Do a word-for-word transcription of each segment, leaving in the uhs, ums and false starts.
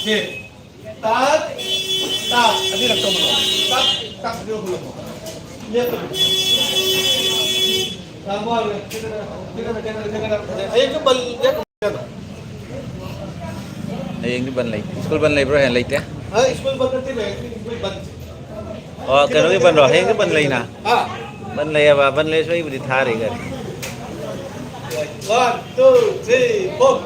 ꯁꯦ, ꯇꯥꯠ, ꯇꯥꯠ꯫ ꯑꯅꯤꯔꯛ ꯇꯧꯕꯗꯣ꯫ ꯇꯥꯠ, ꯇꯥꯠ, ꯑꯅꯤꯔꯛ ꯍꯨꯜꯂꯛꯄ꯫ ꯂꯦꯞꯇꯕ꯫ ꯇꯥꯠ, ꯋꯥꯔꯦ꯫ ꯍꯌꯦꯡꯁꯨ ꯕꯟ ꯂꯦꯞꯄ꯫ ꯍꯌꯦꯡꯗꯤ ꯕꯟ ꯂꯩ꯫ ꯁ꯭ꯀꯨꯜ ꯕꯟ ꯂꯩꯕ꯭ꯔꯣ? ꯍꯌꯦꯡ ꯂꯩꯇꯦ? ꯑ, ꯁ꯭ꯀꯨꯜ ꯕꯟ ꯅꯠꯇꯦ, ꯍꯌꯦꯡ ꯁ꯭ꯀꯨꯜ ꯕꯟ꯫ ꯑꯣ, ꯀꯩꯅꯣꯒꯤ ꯕꯟꯔꯣ? ꯍꯌꯦꯡꯁꯨ ꯕꯟ ꯂꯩꯅ? ꯍꯥ? ꯕꯟ ꯂꯩꯌꯦꯕ, ꯕꯟ ꯂꯩꯔꯁꯨ ꯑꯩꯕꯨꯗꯤ ꯊꯥꯔꯤ ꯀꯔꯤ꯫ One, two, three, four.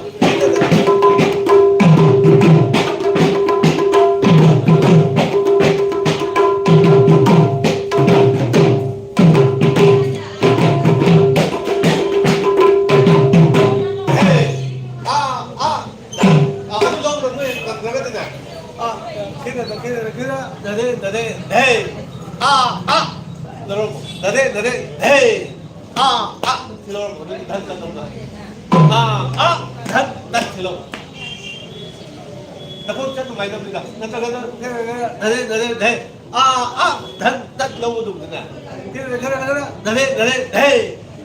Hey! Ah, ah! ꯑꯗꯨ ꯂꯧꯔꯣ, ꯅꯣꯏ ꯀꯪꯗ꯭ꯔꯒꯗꯤꯅꯦ꯫ ꯑꯥ, ꯈꯤꯇꯪ, ꯈꯤꯇꯪ, ꯈꯤꯇꯪ, ꯗꯗꯦ, ꯗꯗꯦ, ꯙꯦ꯫ ꯑꯥ, ꯑꯥ꯫ ꯂꯧꯔꯣ꯫ ꯗꯗꯦ, ꯗꯗꯦ, ꯙꯦ꯫ ꯑꯥ, ꯑꯥ꯫ ꯁꯤ ꯂꯧꯔꯣ꯫ ꯑꯗꯨꯗꯤ ꯙꯟ ꯙꯟ ꯇꯧꯗ꯫ ꯑꯥ, ꯑꯥ꯫ ꯙꯟ ꯙꯟ ꯁꯤ ꯂꯧꯔꯣ꯫ ꯅꯈꯣꯡ ꯆꯠ ꯅꯨꯡꯉꯥꯏꯇꯕꯅꯤꯗ꯫ ꯅꯠꯇ꯭ꯔꯒꯅ ꯗꯗꯦ, ꯗꯗꯦ, ꯙꯦ꯫ ꯑꯥ, ꯑꯥ꯫ ꯙꯟ ꯙꯟ ꯂꯧꯕ ꯑꯗꯨꯝꯗꯅꯦ꯫ ꯈꯤꯇꯪ, ꯈꯤꯇꯪ, ꯈꯤꯇꯪ, ꯙꯟ ꯙꯟ ꯙꯦ꯫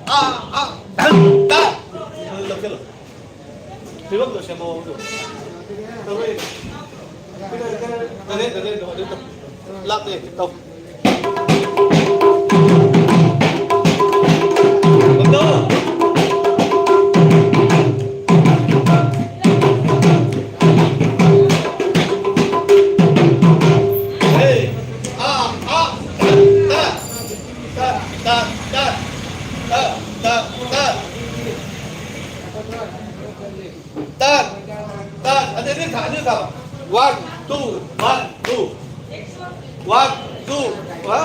ꯑꯥ, ꯑꯥ꯫ ꯙꯟ ꯙꯟ꯫ ꯑꯗꯨ ꯂꯧꯁꯤꯜꯂꯣ꯫ ꯐꯤꯕꯝꯗꯣ ꯁꯦꯝꯃꯛꯑꯣ ꯑꯗꯨ꯫ ꯇꯧꯔꯛꯑꯦ꯫ ꯀꯗꯥꯏ, ꯀꯗꯥꯏ, ꯀꯗꯥꯏ, ꯀꯗꯥꯏ, ꯀꯗꯥꯏ, ꯂꯥꯞꯅ ꯌꯦꯡꯒꯦ ꯇꯧ꯫ ꯑꯗꯣ! ꯍꯦ! ꯑꯥ! ꯑꯥ! ꯇ! ꯇ! ꯇ! ꯇ! ꯇ! ꯇ! ꯇ! ꯇꯠ, ꯇꯠ, ꯑꯗꯩ ꯑꯅꯤ ꯊꯥ, ꯑꯅꯤ ꯊꯥꯕ꯫ One, two, one, two꯫ One, two, ꯍꯥ?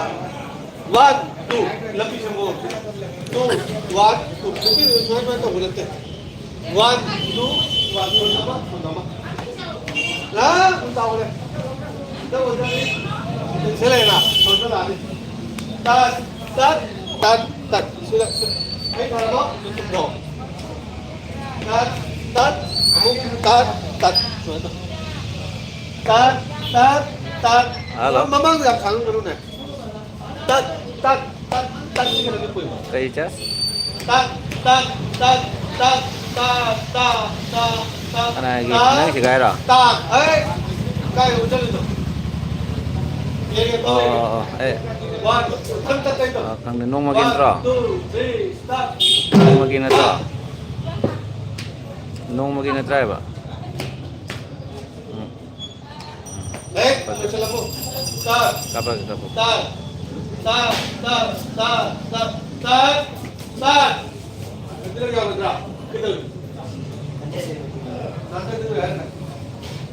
One, two꯫ ꯂꯝꯕꯤ ꯁꯦꯝꯃꯣ꯫ Two, one, two꯫ ꯅꯨꯄꯤꯗꯨ ꯁꯨꯃꯥꯏ, ꯁꯨꯃꯥꯏ ꯇꯧꯕ ꯅꯠꯇꯦ꯫ One, two, one, two꯫ ꯑꯃ, ꯑꯃ꯫ ꯑꯥ, ꯑꯗꯨꯝ ꯇꯧꯔꯦ꯫ ꯇꯧꯔꯦ꯫ ꯁꯤ ꯂꯩꯔꯦꯅ? ꯇꯧꯔ ꯂꯥꯛꯑꯅꯤ꯫ ꯇꯠ, ꯇꯠ, ꯇꯠ, ꯇꯠ꯫ ꯁꯤꯗ, ꯁꯤꯗ꯫ ꯑꯩ ꯊꯥꯔꯕꯣ? ꯅꯣ꯫ ꯇꯠ, ꯇꯠ, ꯑꯃꯨꯛ ꯇꯠ, ꯇꯠ꯫ ꯁꯨꯃꯥꯏꯅ ꯇꯧ꯫ ꯇꯠ, ꯇꯠ, ꯇꯠ꯫ ꯍꯜꯂꯣ꯫ ꯃꯃꯥꯡꯗ ꯌꯥꯝ ꯁꯥꯡꯍꯟꯒꯅꯨꯅꯦ꯫ ꯇꯠ, ꯇꯠ, ꯇꯠ, ꯇꯠ꯫ ꯁꯤ ꯈꯛꯇꯪꯗꯤ ꯀꯨꯏꯕ꯫ ꯀꯩ ꯆꯦ? ꯇꯠ, ꯇꯠ, ꯇꯠ, ꯇꯠ, ꯇ, ꯇ, ꯇ, ꯇ꯫ ꯀꯅꯥꯒꯤ? ꯅꯪ ꯁꯤꯒꯥꯏꯔꯣ? ꯇꯥꯡ꯫ ꯑꯩ ꯀꯥꯏ ꯆꯠꯂꯤꯅꯣ? ꯌꯦꯡꯒꯦ, ꯑꯣ, ꯑꯣ, ꯑꯣ, ꯑꯦ꯫ ꯋꯥꯟ, ꯃꯊꯪ ꯆꯠꯇꯣꯏꯗꯣ꯫ ꯑ, ꯈꯪꯗꯦ, ꯅꯣꯡꯃꯒꯤ ꯅꯠꯇ꯭ꯔꯣ? One, two, three, start. ꯅꯣꯡꯃꯒꯤ ꯅꯠꯇ꯭ꯔꯣ? ꯅꯣꯡꯃꯒꯤ ꯅꯠꯇ꯭ꯔꯥ ꯍꯥꯏꯕ? ꯎꯝ꯫ ꯑꯦ, ꯂꯣꯏꯁꯤꯜꯂꯝꯃꯣ꯫ ꯁ꯭ꯇꯥꯔꯠ꯫ ꯀꯥꯞꯄꯛꯑꯒꯦ, ꯀꯥꯞꯄꯛꯑꯒꯦ꯫ Start. Start, start, start, start, start. Start. ꯀꯩꯗꯧꯔꯒꯦ? ꯀꯩꯗꯧꯔꯒꯦ?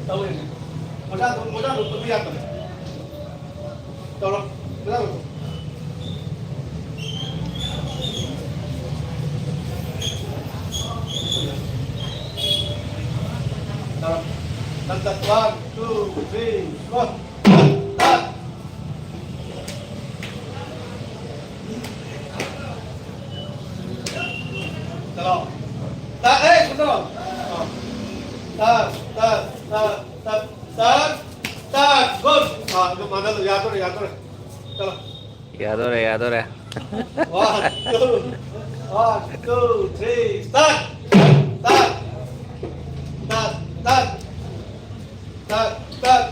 ꯇꯧꯔꯦ꯫ ꯃꯣꯖꯥꯗꯣ, ꯃꯣꯖꯥꯗꯣ ꯂꯧꯊꯣꯛꯄ ꯌꯥꯗꯕꯅꯦ꯫ ꯇꯧꯔꯣ꯫ ꯃꯣꯖꯥꯗꯣ ꯂꯧꯊꯣꯛ꯫ ꯇꯧꯔꯣ꯫ ꯇꯠ, ꯇꯠ, ꯋꯥꯟ, ꯇꯨ, ꯊ꯭ꯔꯤ, ꯐꯣꯔ꯫ ꯇꯠ꯫ ꯆꯠꯂꯣ꯫ ꯇꯠ, ꯑꯦ, ꯁꯨꯝ ꯆꯠꯂꯣ꯫ ꯑ꯫ ꯇꯠ, ꯇꯠ, ꯇꯠ, ꯇꯠ, ꯇꯠ, ꯇꯠ꯫ ꯒꯨꯗ꯫ ꯑ, ꯑꯗꯨ ꯃꯥꯟꯅ ꯌꯥꯗꯣꯔꯦ, ꯌꯥꯗꯣꯔꯦ꯫ ꯆꯠꯂꯣ꯫ ꯌꯥꯗꯣꯔꯦ, ꯌꯥꯗꯣꯔꯦ꯫ One, two, one, two, three, start. Start. Start, start. Start, start.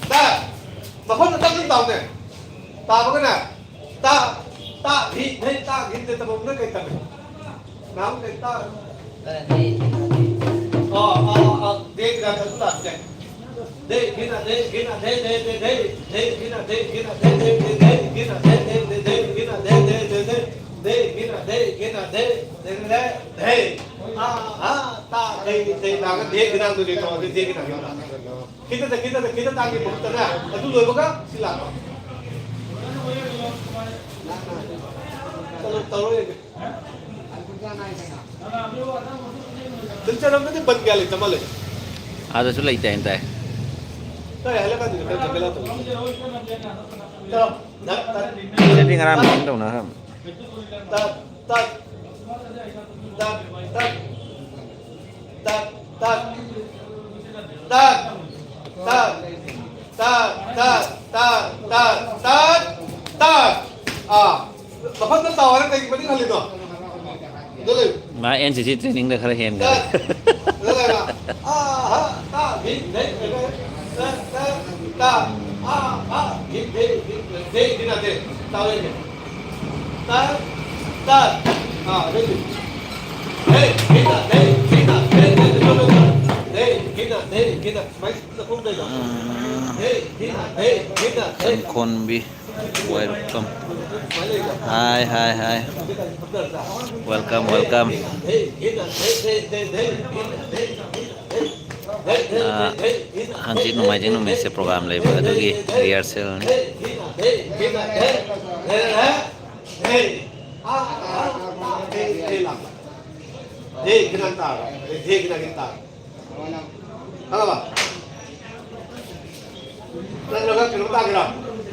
ꯇꯥ꯫ ꯃꯈꯣꯟꯗꯣ ꯇꯞꯅ ꯇꯥꯎꯅꯦ꯫ ꯇꯥꯕꯒꯅꯦ꯫ ꯇꯥ, ꯇꯥ, ꯙꯤ, ꯙꯦ, ꯇꯥ, ꯙꯤ, ꯙꯦ ꯇꯧꯕꯗꯨꯅ ꯀꯩ ꯇꯝꯃꯤ? ꯅꯍꯥꯟ ꯀꯩ ꯇꯥ-, ꯑ, ꯙꯦ, ꯙꯦ, ꯙꯦ꯫ ꯑ, ꯑ, ꯑ, ꯙꯦ, ꯙꯦ, ꯙꯦ ꯇꯧꯕ ꯇꯥꯕꯅꯦ꯫ ꯙꯦ, ꯘꯤꯅ ꯙꯦ, ꯘꯤꯅ ꯙꯦ, ꯙꯦ, ꯙꯦ, ꯙꯦ꯫ ꯙꯦ, ꯘꯤꯅ ꯙꯦ, ꯘꯤꯅ ꯙꯦ, ꯙꯦ, ꯙꯦ, ꯙꯦ꯫ ꯘꯤꯅ ꯙꯦ, ꯙꯦ, ꯘꯤꯅ ꯙꯦ, ꯙꯦ, ꯙꯦ, ꯙꯦ꯫ ꯙꯦ, ꯘꯤꯅ ꯙꯦ, ꯘꯤꯅ ꯙꯦ, ꯙꯦ, ꯙꯦ, ꯙꯦ꯫ ꯑꯥ, ꯑꯥ, ꯇꯥ, ꯙꯦ, ꯙꯦ, ꯂꯥꯛꯑꯒ ꯙꯦ, ꯘꯤꯅ ꯙꯦ, ꯙꯦ ꯇꯧꯔꯗꯤ ꯙꯦ, ꯘꯤꯅ ꯙꯦ꯫ ꯈꯤꯇꯗ, ꯈꯤꯇꯗ, ꯈꯤꯇ ꯇꯥꯒꯤ ꯃꯍꯨꯠꯇꯅꯦ, ꯑꯗꯨ ꯂꯣꯏꯕꯒ ꯁꯤ ꯂꯥꯛꯄ꯫ ꯆꯠꯂꯣ, ꯇꯧꯔꯣ ꯌꯦꯡꯒꯦ꯫ ꯁꯤꯜꯆꯔ ꯂꯣꯝꯗꯗꯤ ꯕꯟ ꯀꯌꯥ ꯂꯩꯇ ꯃꯥꯜꯂꯦ꯫ ꯑꯥꯗꯁꯨ ꯂꯩꯇꯦ ꯍꯥꯏꯅ ꯇꯥꯏ꯫ ꯇꯥꯏ, ꯍꯥꯏꯂꯀꯥꯟꯗꯗꯤ ꯈꯔ ꯖꯪꯒꯜ ꯂꯥꯛꯇꯕ꯫ ꯆꯠꯂꯣ, ꯗꯛ, ꯗꯛ꯫ ꯁꯤꯗꯤ ꯉꯔꯥꯡ meeting ꯇꯧꯅꯈ꯭ꯔꯕꯅꯤ꯫ ꯇꯠ, ꯇꯠ, ꯇꯠ, ꯇꯠ, ꯇꯠ, ꯇꯠ, ꯇꯠ, ꯇꯠ, ꯇꯠ, ꯇꯠ, ꯇꯠ, ꯇꯠ, ꯇꯠ, ꯇꯠ꯫ ꯇꯥ꯫ ꯑꯥ꯫ ꯃꯐꯝꯗ ꯇꯥꯎ ꯍꯥꯏꯔ ꯀꯩꯒꯤ ꯃꯅꯤꯡ ꯍꯜꯂꯤꯅꯣ? ꯑꯗꯨ ꯂꯩꯌꯨ꯫ ꯃꯥ ꯑꯦꯟ ꯁꯤ ꯁꯤ ꯇ꯭ꯔꯦꯅꯤꯡꯗ ꯈꯔ ꯍꯦꯟꯈ꯭ꯔꯦ꯫ ꯇꯥ꯫ ꯑꯗꯨ ꯂꯩꯔ꯫ ꯑꯥ, ꯍꯥ, ꯇꯥ, ꯒꯤ, ꯅꯦ, ꯇꯥ, ꯇꯥ, ꯇꯥ, ꯑꯥ, ꯑꯥ, ꯒꯤ, ꯗꯦ, ꯒꯤ, ꯗꯦ, ꯒꯤ ꯅꯠꯇꯦ꯫ ꯇꯥꯎ ꯌꯦꯡꯒꯦ꯫ ꯇꯥ, ꯇꯥ꯫ ꯑꯥ, ꯑꯗꯩꯗꯤ꯫ ꯍꯦ, ꯒꯤ ꯅ, ꯗꯦ, ꯒꯤ ꯅ, ꯗꯦ, ꯗꯦ, ꯗꯦ, ꯗꯦ, ꯗꯦ, ꯒꯤ ꯅ, ꯗꯦ, ꯒꯤ ꯅ꯫ ꯁꯨꯃꯥꯏꯅ ꯆꯠꯊꯣꯛꯇꯣꯏꯗꯣ꯫ ꯍꯦ, ꯒꯤ ꯅ, ꯗꯦ, ꯒꯤ ꯅ, ꯗꯦ, ꯒꯤ ꯅ, ꯗꯦ꯫ ꯁꯪꯈꯣꯟꯕꯤ꯫ Welcome. Hi, hi, hi. Welcome, welcome. ꯑ, ꯍꯪꯆꯤꯠ ꯅꯣꯡꯃꯥꯏꯖꯤꯡ ꯅꯨꯃꯤꯠꯁꯦ program ꯂꯩꯕ, ꯑꯗꯨꯒꯤ rehearsal ꯅꯤ꯫ ꯈꯪꯉꯕ? ꯅꯠꯇ꯭ꯔꯒ ꯀꯩꯅꯣ ꯇꯥꯒꯦꯔꯥ?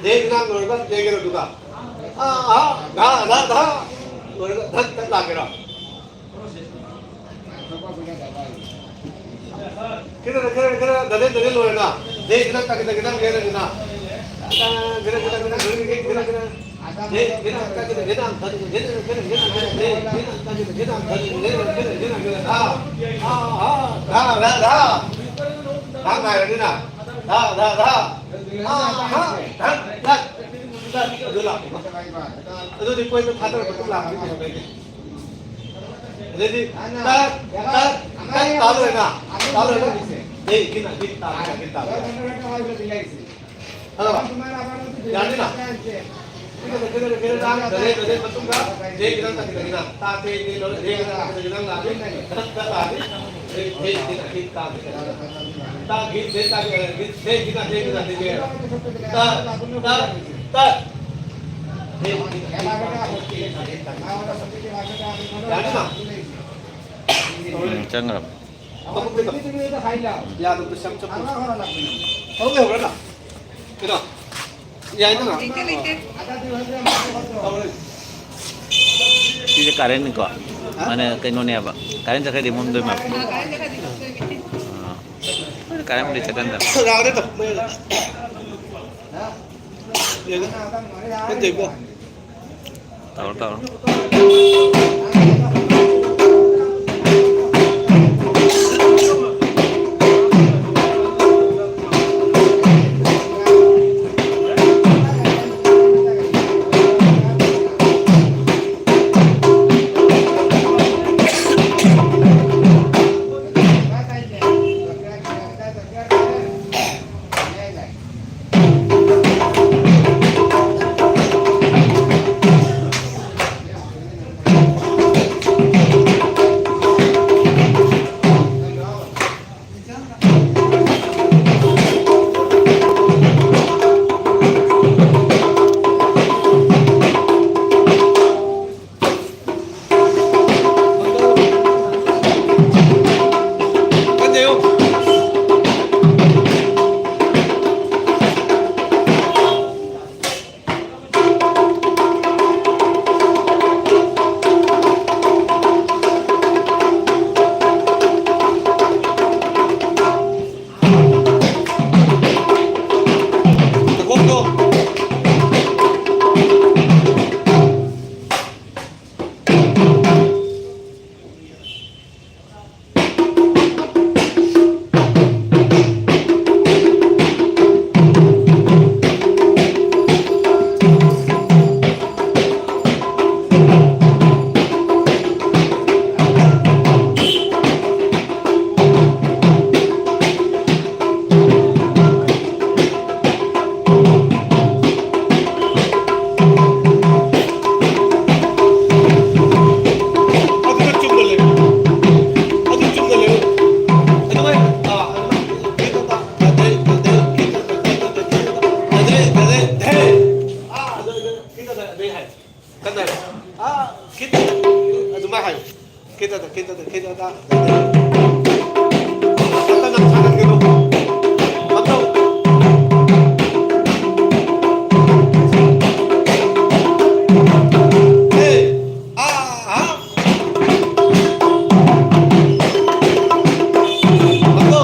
ꯗꯦꯒꯤ ꯅꯪ ꯂꯣꯏꯔꯒ ꯗꯦꯒꯤꯔꯣ ꯑꯗꯨꯒ? ꯑꯥ, ꯑꯥ, ꯙꯥ, ꯙꯥ, ꯙꯥ꯫ ꯂꯣꯏꯔꯒ ꯙꯠ, ꯙꯠ ꯂꯥꯛꯀꯦꯔꯥ? ꯈꯤꯇꯪ, ꯈꯤꯇꯪ, ꯈꯤꯇꯪ, ꯙꯅꯦ, ꯙꯅꯦ ꯂꯣꯏꯔꯒ꯫ ꯗꯦ ꯈꯤꯇꯪ, ꯇꯥ ꯈꯤꯇꯪ, ꯈꯤꯇꯪ, ꯈꯤꯇꯪ, ꯈꯤꯇꯪ꯫ ꯈꯤꯇꯪ, ꯈꯤꯇꯪ, ꯈꯤꯇꯪ, ꯈꯤꯇꯪ, ꯈꯤꯇꯪ꯫ ꯑꯗꯨꯗꯤ ꯀꯣꯏꯕ ꯊꯥꯗꯔ ꯃꯇꯨꯡ ꯂꯥꯛꯄꯗꯤ ꯀꯩꯁꯨ ꯀꯥꯏꯗꯦ꯫ ꯑꯗꯩꯗꯤ ꯇꯠ, ꯇꯠ, ꯇꯠ ꯇꯥ ꯂꯣꯏꯔꯦꯅ? ꯇꯥ ꯂꯣꯏꯔꯦ? ꯗꯦ, ꯒꯤꯠꯅ, ꯒꯤꯠ ꯇꯥ, ꯒꯤꯠ ꯇꯥ꯫ ꯈꯪꯉꯕ? ꯌꯥꯅꯤꯅ? ꯒꯤꯠꯅ, ꯒꯤꯠꯅ, ꯒꯤꯠꯅ, ꯒꯤꯠꯅ, ꯒꯤꯠꯅ ꯃꯇꯨꯡꯗ ꯗꯦ, ꯒꯤꯠꯅ, ꯒꯤꯠꯅ, ꯒꯤꯠꯅ꯫ ꯇꯥ, ꯇꯦ, ꯗꯦ, ꯂꯣꯏꯔꯦ꯫ ꯗꯦ, ꯒꯤꯠꯅ, ꯒꯤꯠꯅ, ꯒꯤꯠꯅ ꯂꯥꯛꯑꯅꯤ꯫ ꯇꯠ, ꯇꯠ ꯂꯥꯛꯑꯅꯤ꯫ ꯗꯦ, ꯗꯦ, ꯒꯤꯠꯅ, ꯒꯤꯠ ꯇꯥ, ꯒꯤꯠꯅ, ꯒꯤꯠꯅ꯫ ꯇꯥ, ꯒꯤꯠ, ꯗꯦ, ꯇꯥ, ꯒꯤꯠ, ꯒꯤꯠ, ꯗꯦ, ꯒꯤꯠꯅ, ꯗꯦ, ꯒꯤꯠꯅ꯫ ꯇꯠ, ꯇꯠ, ꯇꯠ꯫ ꯗꯦ, ꯒꯤꯠꯅ, ꯒꯤꯠ ꯇꯥ, ꯒꯤꯠꯅ, ꯒꯤꯠꯅ꯫ ꯌꯥꯅꯤꯅ? ꯎꯝ, ꯆꯪꯈ꯭ꯔꯕ꯫ ꯌꯥꯗꯕꯗꯣ ꯁꯦꯝ ꯆꯠꯄ꯫ ꯊꯕꯛ ꯂꯩꯍꯧꯕ꯭ꯔꯥ ꯅꯪ? ꯀꯩꯅꯣ? ꯌꯥꯏꯗꯅ? ꯂꯩꯇꯦ, ꯂꯩꯇꯦ꯫ ꯇꯧꯔꯦ꯫ ꯁꯤꯁꯦ current ꯅꯤꯀꯣ? ꯍꯥ? ꯃꯥꯅꯦ, ꯀꯩꯅꯣꯅꯦꯕ꯫ Current ꯆꯠꯈ꯭ꯔꯗꯤ ꯃꯝꯗꯣꯏ ꯃꯥꯜꯂꯦ꯫ ꯑꯥ, current ꯆꯠꯈ꯭ꯔꯗꯤ ꯃꯝꯗꯣꯏ ꯃꯥꯜꯂꯦ꯫ ꯑꯥ꯫ ꯀꯔꯝ ꯂꯩ ꯆꯠꯀꯥꯟꯗ? ꯂꯥꯎꯔꯦ ꯇꯧ꯫ ꯅꯠꯇꯦꯀꯣ꯫ ꯇꯧꯔꯣ, ꯇꯧꯔꯣ꯫ ꯑꯗꯨꯒ ꯆꯨꯝꯅ ꯂꯩꯌꯨ꯫ ꯑꯗꯨ ꯆꯨꯝꯅ ꯂꯩꯌꯨ꯫ ꯑꯗꯨꯃꯥꯏꯅ, ꯑꯥ, ꯑꯗꯨꯃꯥꯏꯅ꯫ ꯑꯥ, ꯑꯗꯨ, ꯑꯗꯨ, ꯈꯤꯇꯪ ꯑꯗꯩ ꯍꯥꯏ꯫ ꯀꯟꯅ ꯍꯥꯏ꯫ ꯑꯥ, ꯈꯤꯇꯪ꯫ ꯑꯗꯨꯃꯥꯏꯅ ꯍꯥꯏꯌꯨ꯫ ꯈꯤꯇꯪꯗ, ꯈꯤꯇꯪꯗ, ꯈꯤꯇꯪꯗ꯫ ꯀꯟꯅ ꯁꯥꯟꯅꯒꯅꯨ꯫ ꯑꯝꯇ꯫ ꯍꯦ! ꯑꯥ! ꯑꯥ! ꯍꯜꯂꯣ!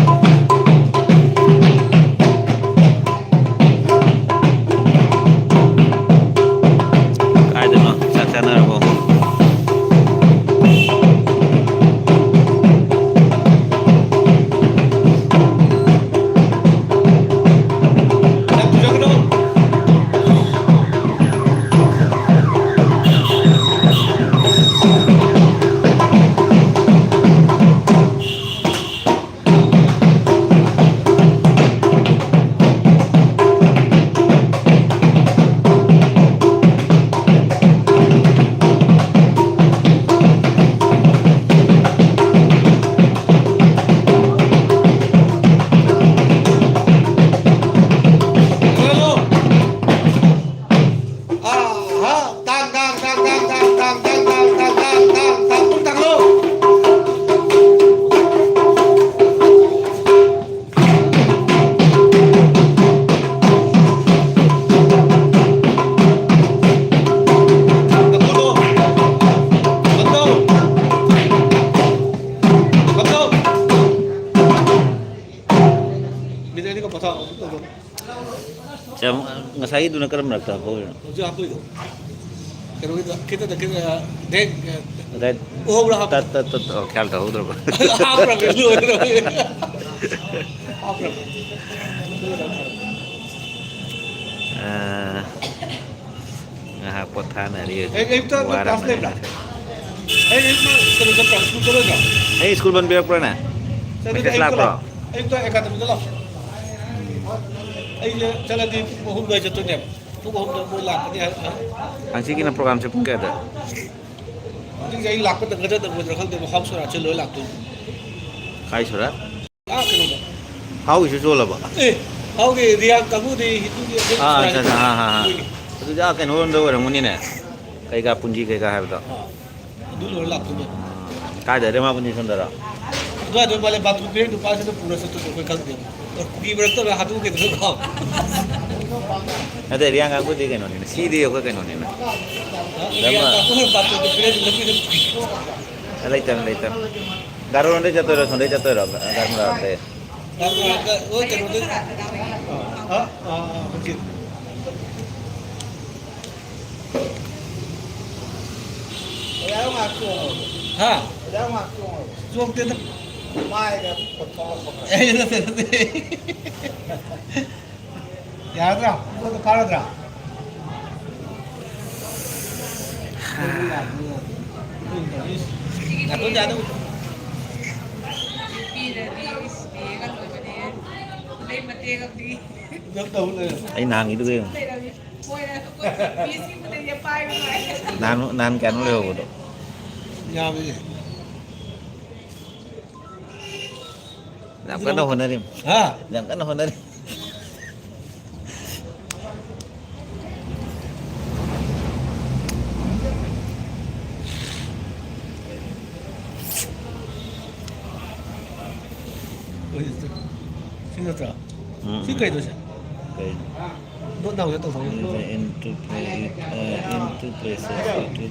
ꯑꯅꯤꯒ ꯄꯣꯊꯥ꯫ ꯆꯥꯝ-, ꯉꯁꯥꯏꯒꯤꯗꯨꯅ ꯀꯔꯝꯕ ꯃꯔꯛꯇ ꯍꯥꯞꯄ ꯑꯣꯏꯔꯤꯅꯣ? ꯍꯧꯖꯤꯛ ꯍꯥꯞꯄꯩꯗꯣ꯫ ꯀꯩꯅꯣꯒꯤꯗ, ꯈꯤꯇꯗ, ꯈꯤꯇ, ꯗꯦꯛ, ꯉꯁꯥꯏ ꯎꯍꯧꯕ꯭ꯔꯥ ꯍꯥꯞꯄ? ꯇꯠ, ꯇꯠ, ꯇꯠ, ꯑꯣ, ꯈ꯭ꯌꯥꯜ ꯇꯧꯍꯧꯗ꯭ꯔꯕ꯫ ꯍꯥꯞꯈ꯭ꯔꯕꯅꯦ, ꯂꯣꯏꯔꯦ꯫ ꯍꯥꯞꯈ꯭ꯔꯕꯅꯦ꯫ ꯑꯥ꯫ ꯉꯥꯏꯍꯥꯛ ꯄꯣꯊꯥꯅꯔꯤ ꯍꯧꯖꯤꯛ꯫ ꯑꯩ ꯑꯌꯨꯛꯇ ꯅꯣꯏ ꯀ꯭ꯂꯥꯁ ꯋꯥꯔꯝꯃꯅꯤ꯫ ꯂꯩꯕ꯭ꯔꯥ? ꯑꯩ ꯑꯌꯨꯛꯇ ꯀꯩꯅꯣ ꯆꯠꯄ꯭ꯔꯥ? ꯁ꯭ꯀꯨꯜ ꯆꯠꯂꯣꯏꯗ꯭ꯔꯣ? ꯑꯩ ꯁ꯭ꯀꯨꯜ ꯕꯟ ꯄꯤꯔꯛꯄ꯭ꯔꯥꯅꯦ? ꯆꯠꯂꯗꯤ ꯃꯦꯁꯦꯖ ꯑꯌꯨꯛꯇ ꯂꯥꯛꯄ꯭ꯔꯣ? ꯂꯥꯛꯑꯣ꯫ ꯑꯌꯨꯛꯇ ꯑꯦꯀꯥꯗꯃꯤꯗ ꯂꯥꯛꯑꯣ꯫ ꯑꯩꯁꯦ ꯆꯠꯂꯗꯤ ꯄꯨꯡ ꯑꯍꯨꯝ ꯑꯗꯨꯋꯥꯏ ꯆꯠꯇꯣꯏꯅꯦꯕ꯫ ꯄꯨꯡ ꯑꯍꯨꯝꯗ ꯃꯣꯏ ꯂꯥꯛꯀꯅꯤ ꯍꯥꯏ, ꯍꯥꯏ꯫ ꯍꯪꯆꯤꯠꯀꯤꯅ ꯄ꯭ꯔꯣꯒ꯭ꯔꯥꯝꯁꯦ ꯄꯨꯡ ꯀꯌꯥꯗ? ꯍꯧꯖꯤꯛꯁꯦ ꯑꯩ ꯂꯥꯛꯄ ꯅꯪꯒꯗ꯭ꯔꯥ ꯅꯪꯉꯣꯏꯗ꯭ꯔꯥ ꯈꯪꯗꯦꯕ, ꯍꯥꯎ ꯁꯣꯔꯥꯠꯁꯦ ꯂꯣꯏ ꯂꯥꯛꯇꯣꯏꯅꯦ꯫ ꯀꯥꯏ ꯁꯣꯔꯥꯠ? ꯑꯥ, ꯀꯩꯅꯣꯗ꯫ ꯍꯥꯎꯒꯤꯁꯨ ꯆꯣꯜꯂꯕ? ꯑꯦ, ꯍꯥꯎꯒꯤ ꯔꯤꯌꯥꯡ ꯀꯥꯡꯕꯨꯗꯤ ꯍꯤꯟꯗꯨꯒꯤ ꯑꯩꯈꯣꯏ ꯑꯥ, ꯑꯠꯆꯥ, ꯁꯣꯔꯥꯠ ꯑꯠꯆꯥ, ꯑꯥ, ꯑꯥ, ꯑꯥ꯫ ꯃꯣꯏꯒꯤ꯫ ꯑꯗꯨꯗꯤ ꯑꯥ ꯀꯩꯅꯣꯔꯣꯝꯗ ꯑꯣꯏꯔꯝꯒꯅꯤꯅꯦ, ꯀꯩꯀꯥ ꯄꯨꯟꯁꯤ ꯀꯩꯀꯥ ꯍꯥꯏꯕꯗꯣ꯫ ꯑꯥ, ꯑꯗꯨ ꯂꯣꯏꯔ ꯂꯥꯛꯇꯣꯏꯅꯦ꯫ ꯀꯥꯏꯗ, ꯔꯦꯃꯥ ꯄꯨꯟꯁꯤ ꯁꯣꯝꯗꯔꯣ? ꯑꯗꯨꯋꯥꯏꯗ ꯃꯥꯂꯦꯝ ꯕꯥꯟꯇꯣꯟ ꯄꯤꯔꯛꯏ ꯅꯨꯄꯥꯁꯤꯅ ꯄꯨꯔ ꯆꯠꯇꯣꯏꯅꯦ, ꯑꯩꯈꯣꯏ ꯈꯪꯗꯦꯕ꯫ ꯀꯨꯀꯤ ꯃꯔꯛꯇ ꯂꯣꯏ ꯍꯥꯠꯇꯣꯛꯈꯤꯗꯅꯀꯣ꯫ ꯅꯠꯇꯦ, ꯔꯤꯌꯥꯡ ꯀꯥꯡꯕꯨꯗꯤ ꯀꯩꯅꯣꯅꯤꯅ, ꯁꯤꯗꯤ ꯑꯩꯈꯣꯏ ꯀꯩꯅꯣꯅꯤꯅ꯫ ꯍꯥ? ꯔꯤꯌꯥꯡ ꯀꯥꯡꯕꯨꯅ ꯕꯥꯟꯇꯣꯟꯗꯣ ꯄꯤꯔꯛꯏ, ꯂꯝꯕꯤꯗ ꯄꯨꯈ꯭ꯔꯤ꯫ ꯂꯩꯇꯕꯅꯤ, ꯂꯩꯇꯕꯅꯤ꯫ ꯒꯥꯔꯣꯔꯣꯝꯗꯩ ꯆꯠꯇꯣꯏꯔꯣ, ꯁꯣꯝꯗꯩ ꯆꯠꯇꯣꯏꯔꯣ, ꯒꯥꯔꯃꯨꯔꯥꯔꯣꯝꯗꯩ? ꯒꯥꯔꯃꯨꯔꯥꯔꯣꯝꯗ, ꯑꯣ, ꯀꯩꯅꯣꯗꯩ꯫ ꯑ, ꯑ, ꯑ, ꯍꯧꯖꯤꯛ꯫ ꯍꯥ? ꯆꯣꯛꯇꯦꯗ꯫ ꯑꯦ, ꯅꯠꯇꯦ, ꯅꯠꯇꯦ꯫ ꯌꯥꯔꯗ꯭ꯔꯥ? ꯄꯣꯠꯇꯣ ꯐꯥꯔꯗ꯭ꯔꯥ? ꯅꯨꯄꯤꯅꯗꯤ ꯏꯁ ꯌꯦꯡꯉ ꯂꯣꯏꯕꯅꯦ꯫ ꯑꯗꯩ ꯃꯇꯦꯛ ꯑꯃꯗꯤ ꯑꯩ ꯅꯍꯥꯟꯒꯤꯗꯨꯒ ꯌꯦꯡꯉꯨ꯫ ꯂꯩꯔꯝꯃꯤ꯫ ꯃꯣꯏꯅ ꯑꯩꯈꯣꯏ ꯅꯨꯄꯤꯁꯤꯡꯕꯨꯗꯤ ꯄꯥꯏꯕ ꯅꯨꯡꯉꯥꯏ꯫ ꯅꯍꯥꯟ, ꯅꯍꯥꯟ ꯀꯌꯥꯅꯣ ꯂꯩꯍꯧꯕꯗꯣ? ꯌꯥꯝꯃꯤ꯫ ꯌꯥꯝ ꯀꯟꯅ ꯍꯣꯠꯅꯔꯤ꯫ ꯍꯥ? ꯌꯥꯝ ꯀꯟꯅ ꯍꯣꯠꯅꯔꯤ꯫ ꯁꯤ ꯅꯠꯇ꯭ꯔꯣ? ꯎꯝ, ꯁꯤ ꯎꯝ꯫ ꯀꯩꯅꯣ ꯁꯦ? ꯀꯩ? Dot ꯅꯥꯎꯁꯦ ꯇꯧꯊꯣꯛꯑꯣ꯫ Into play, uh, into places, into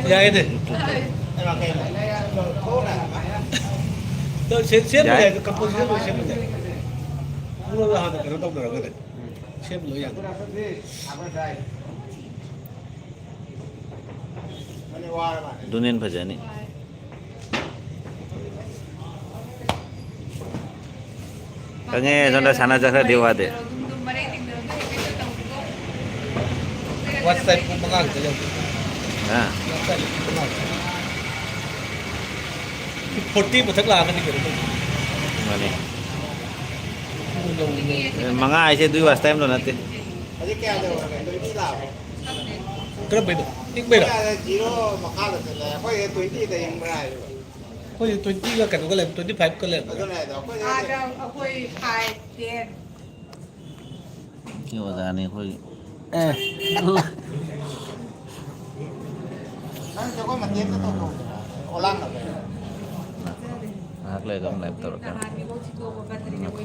ꯌꯥꯏꯅꯦ꯫ ꯁꯦꯝꯕ ꯌꯥꯏ꯫ ꯌꯥꯏ, composition ꯂꯣꯏ ꯁꯦꯝꯕ ꯌꯥꯏ꯫ ꯄꯨꯝꯅꯃꯛ ꯍꯥꯟꯅ ꯀꯩꯅꯣ ꯇꯧꯅꯔꯒꯅꯦ꯫ ꯁꯦꯝꯕ ꯂꯣꯏ ꯌꯥꯅꯤ꯫ ꯑꯗꯨꯅ ꯍꯦꯟꯅ ꯐꯖꯅꯤ꯫ ꯈꯪꯉꯦ, ꯁꯣꯝꯗ ꯁꯥꯟꯅ ꯆꯠꯈ꯭ꯔꯗꯤ ꯋꯥꯗꯦ꯫ ꯋꯥꯠꯁ ꯇꯥꯏꯝ ꯄꯨꯡ ꯃꯉꯥ ꯈꯛꯇ ꯌꯧꯗꯣꯏꯅꯦ꯫ ꯍꯥ? ꯋꯥꯠꯁ ꯇꯥꯏꯝ ꯄꯨꯡ ꯃꯉꯥ ꯈꯛꯇ꯫ ꯐꯣꯔꯇꯤ ꯃꯊꯛ ꯂꯥꯛꯑꯒꯗꯤ ꯀꯩꯅꯣ ꯇꯧꯗꯣꯏꯅꯦ꯫ ꯃꯥꯅꯦ꯫ ꯄꯨꯡ ꯌꯧꯗꯣꯏꯅꯦ꯫ ꯃꯉꯥ ꯍꯥꯏꯁꯦ ꯑꯗꯨꯏ ꯋꯥꯠꯁ ꯇꯥꯏꯝꯗꯣ ꯅꯠꯇꯦ꯫ ꯍꯧꯖꯤꯛ ꯀꯌꯥ ꯌꯧꯔꯒꯦ? ꯇ꯭ꯋꯦꯟꯇꯤ ꯂꯥꯛꯑꯕꯣ? ꯀꯔꯝꯕꯩꯅꯣ? ꯏꯪꯕꯩꯔꯣ? ꯀꯌꯥꯗ ꯖꯤꯔꯣ ꯃꯈꯥꯗ ꯆꯠꯂꯦ? ꯑꯩꯈꯣꯏ ꯇ꯭ꯋꯦꯟꯇꯤꯗ ꯏꯪꯕ꯭ꯔꯥ ꯍꯥꯏꯕ? ꯑꯩꯈꯣꯏ ꯇ꯭ꯋꯦꯟꯇꯤꯒ ꯀꯩꯅꯣꯒ ꯂꯩꯔꯝꯃꯤ, ꯇ꯭ꯋꯦꯟꯇꯤ ꯐꯥꯏꯚꯀ ꯂꯩꯔꯝꯃꯤ꯫ ꯑꯗꯨꯅꯦ ꯍꯥꯏꯗꯣ, ꯑꯩꯈꯣꯏ ꯑꯥꯗ ꯑꯩꯈꯣꯏ ꯐꯥꯏꯚ, ꯇꯦꯟ꯫ ꯁꯤ ꯑꯣꯖꯥꯅꯤ ꯑꯩꯈꯣꯏꯒꯤ꯫ ꯑꯦ꯫ ꯅꯪ ꯖꯒꯣꯏ ꯃꯇꯦꯛ ꯑꯃ ꯇꯧꯊꯣꯛꯎꯗꯅ, ꯑꯣꯂꯥꯡꯅꯕ꯫ ꯉꯥꯏꯍꯥꯛ ꯂꯩꯔꯒ ꯑꯃꯨꯛ ꯂꯥꯏꯞ ꯇꯧꯔꯛꯀꯦ꯫